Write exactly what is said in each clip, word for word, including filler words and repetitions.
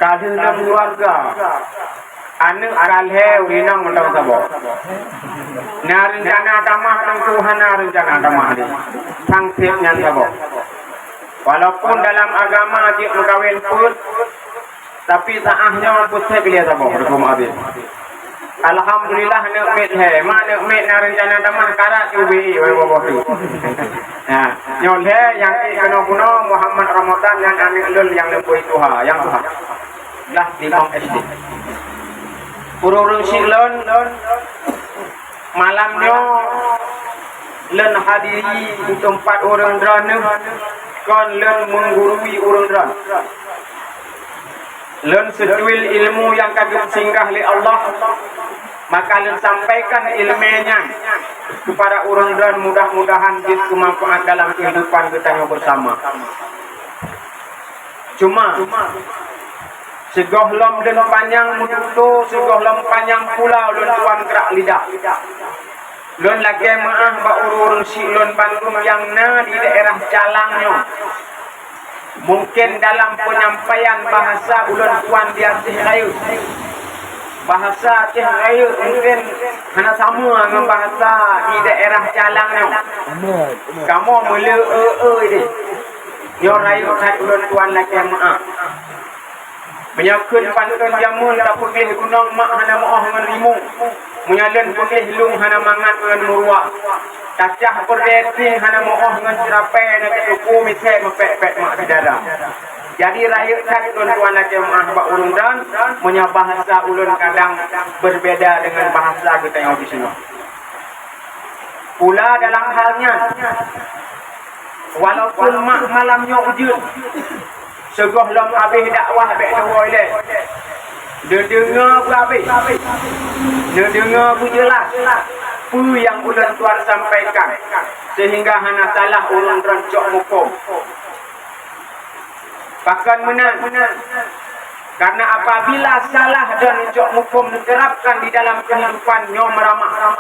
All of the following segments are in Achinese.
Ka lheueh lam keuluwarga, aneuk ka lhèe ureueng inong mantong saboh. Na reuncana tamah teungku, hana reuncana tamah lé. Sang sép nyan saboh. Walaupun dalam agama jeuet meukawen peuet, tapi saah nyoe peuet sép lé saboh, Teungku Muazzin. Alhamdulillah, aneuk miet lhèe. Ma aneuk miet na reuncana tamah, karat ubé, wai boh-boh tu. Ha, nyoe lhèe nyang ék keunoe bunoe Muhammad Ramadan ngon aneuk lôn nyang leubeh tuha, nyang tuha. Lah limong S D. Ureueng-ureueng syiek lôn, malam nyoe lôn hadiri di teumpat ureueng droeneuh, kon lôn menggurui ureueng droen. Lôn seutuil ilmu nyang ka geusinggah lé Allah, maka lôn sampaikan ileumèe nyan keupada ureueng droen, mudah-mudahan jeuet keumanfaat dalam keuhidupan geutanyoe beusama. Cuma, sigohlom lôn panyang meututoe, sigohlom panyang pula ulôn tuan krak lidah. Lôn lakèe meu'ah bak ureueng-ureueng syiek lôn bandum nyang na di daerah Calang nyoe. Mungken dalam penyampaian bahasa ulôn tuan di ateueh rayeuk, bahasa ateueh rayeuk mungken hana sama ngon bahasa di daerah Calang nyoe. Kamoe meuleu e-e deh. Nyoe rayeuk that ulôn tuan lakèe meu'ah. Meunyoe kheun pantôn jameun tapeugléh gunong mak hana meu'oh ngon rimueng. Meunyoe lôn peugléh lueng hana mangat ngon meuruwa. Tacah peureudèe hana meu'oh ngon ceurapèe, na teutupeue misèe meupèk-pèk mak syedara. Jadi rayeuk that ulôn tuan lakèe meu'ah bak ureueng droen, meunyoe bahasa ulôn kadang berbeda dengan bahasa geutanyoe disinoe. Pula dalam hal nyan, walaupun mak malam nyoe ujeuen, sigohlom abéh dakwah bèk tuwoe ilèe, neudeungoe beuabéh, neudeungoe beujeulaih peue nyang ulôn tuan sampaikan, seuhingga hana salah ureueng droen cok muphom. Pakon meunan? Karena apabila salah dan cok muphom diterapkan di dalam kehidupan nyoe meuramah.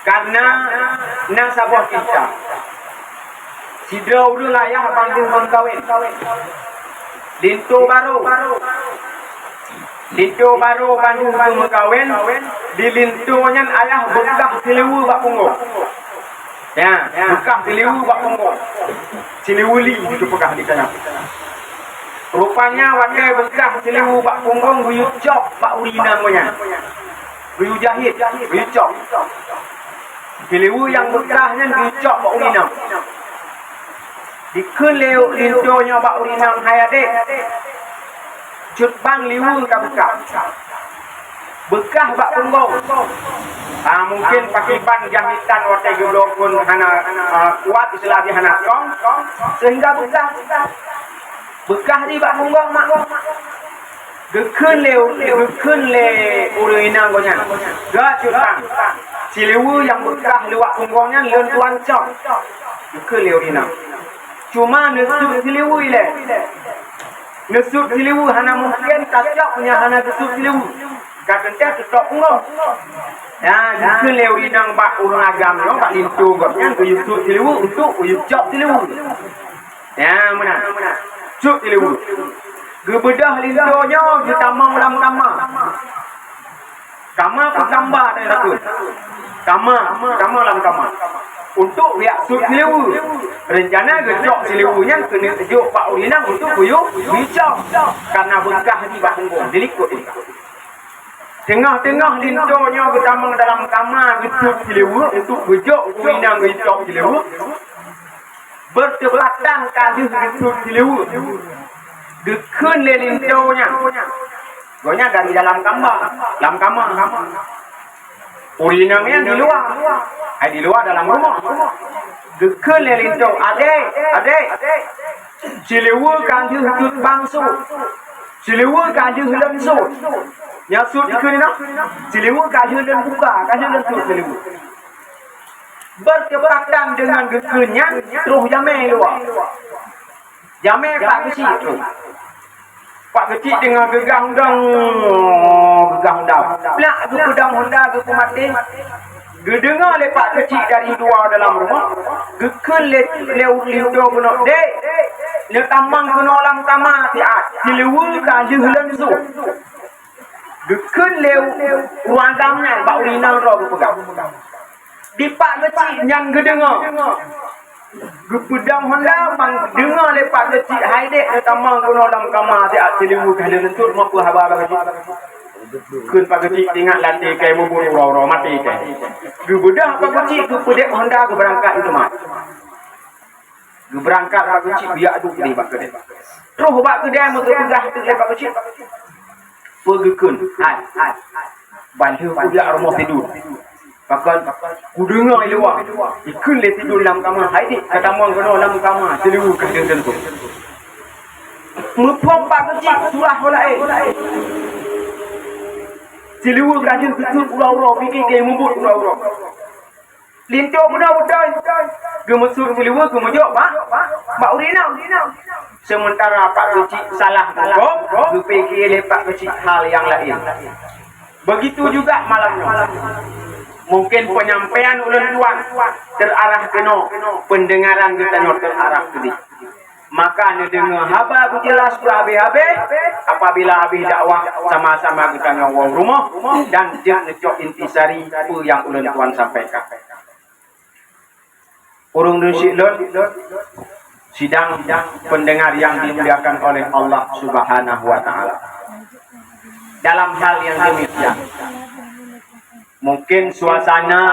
Karena na saboh kisah. Sidroe ureueng ayah bandum meukawen. Linto barô. Linto barô bandum meukawen, di linto nyan ayah beukah siliweue bak punggong. Ya, beukah siliweue bak punggong. Siliweue li geupeugah di sana. Rupanya watèe beukah siliweue bak punggong geuyue cop bak ureueng inong nyan. Geuyue jahét, geuyue cop. Siliweue nyang beukah nyan geuyue cop bak ureueng inong. Dikheun lé linto nyoe bak ureueng inong, "Hai adék, cut bang liweue ka beukah." Beukah bak punggong. Ah, mungkin pakiban jahitan watèe geubloe phon hana, ah, kuat, istilah jih hana strong, sehingga beukah. Beukah di bak punggong mak. Geukheun lé, geukheun lé ureueng inong gobnyan, "Ga cut bang, siliweue nyang beukah luwak punggong nyan lôn tuan cop." Geukheun lé ureueng inong. Cuma neusut siliweue ilèe. Neusut siliweue hana mungken tacok nyang hana teusut siliweue. Ka teuntèe teucok punggong. Nyan geukheun lé ureueng inong bak ureueng agam nyoe, bak linto gobnyan, geuyue sut siliweue untuk geuyue cop siliweue. Nyan meunan. Cut siliweue. Geubeudôh linto nyoe geutamong lam kama. Kama peukamba dan takheun. Kama, kama lam kama. Untuk riak sut siliweue. Reuncana geucok siliweue nyan keuneuk jok bak ureueng inong untuk geuyue, geuyue cop. Karena beukah di bak punggong, dilikot di. Teungoh-teungoh linto nyoe geutamong dalam kama geusut siliweue untuk geujok ureueng inong geuyue cop siliweue. Beuteupeue tan ka lheueh geusut siliweue, geukheun lé linto nyan. Gobnyan dari dalam kamba, lam kama. Ureueng inong nyan di luwa. Hai di luwa dalam rumoh. Geukheun lé linto, "Adék, adék, siliweue ka lheueh cut bang sut. Siliweue ka lheueh lôn sut." Nyang sut dikheun inong, "Siliweue ka lheueh lôn buka, ka lheueh lôn sut siliweue." Beuteupeue tan deungon geukheun nyan, troh jamèe luwa. Jamèe Pak Geuchik troh. Pak Geuchik deungon geugah undong, geugah undong. Plak geupeudong honda geupeumaté. Geudeungoe lé Pak Keuchik dari luwa dalam rumoh, geukheun lé, lé linto bunoe, "Dek, neutamong keunoe lam kama siat, siluweue ka lheueh lôn sôk." Geukheun lé ureueng agam nyan bak ureueng inong droe geupeugah. Di Pak Keuchik nyan geudeungoe, geupeudong honda, ban deungoe lé Pak Keuchik, "Hai dek, neutamong keunoe lam kama siat, siluweue ka lheueh lôn sôk, meupeu haba Pak Keuchik?" Kheun Pak Keuchik, "Ingat, lam até kèe mubuet uroe-uroe, maté kèe." Geubeudôh Pak Keuchik, geupeudép honda, geubeurangkat u teumpat. Geubeurangkat Pak Keuchik, geujak duek di bak keudè. Troh bak keudè, meugeupeugah teuk lé Pak Keuchik, peue geukheun, "Hai, hai, ban lheueh kujak rumoh Sidul, pakon kudeungoe i luwa, jikheun lé Sidul lam kama, 'Hai dek, katamong keunoe lam kama, siluweue ka lheueh lôn sôk.'" Muphom Pak Keuchik surah ho laén. Siluweue ka lheueh geusôk uroe-uroe, pike kèe mubuet uroe-uroe. Linto bunoe beutôi, geumeusut siluweue, geumeujok bak, bak ureueng inong. Seumeuntara Pak Keuchik salah muphom, geupike lé Pak Keuchik hal nyang laén. Begitu juga malam nyoe. Mungkin penyampaian ulôn tuan terarah keunoe, pendengaran geutanyoe terarah keudéh. Maka neudeungoe haba beujeulaih keu habéh-habéh, apabila habéh dakwah, sama-sama geutanyoe woe rumoh dan jeuet neucok intisari peue nyang ulôn tuan sampaikan. Ureueng deusyik lôn, sidang pendengar yang dimuliakan oleh Allah Subhanahu wa Ta'ala. Dalam hal yang demikian, mungkin suasana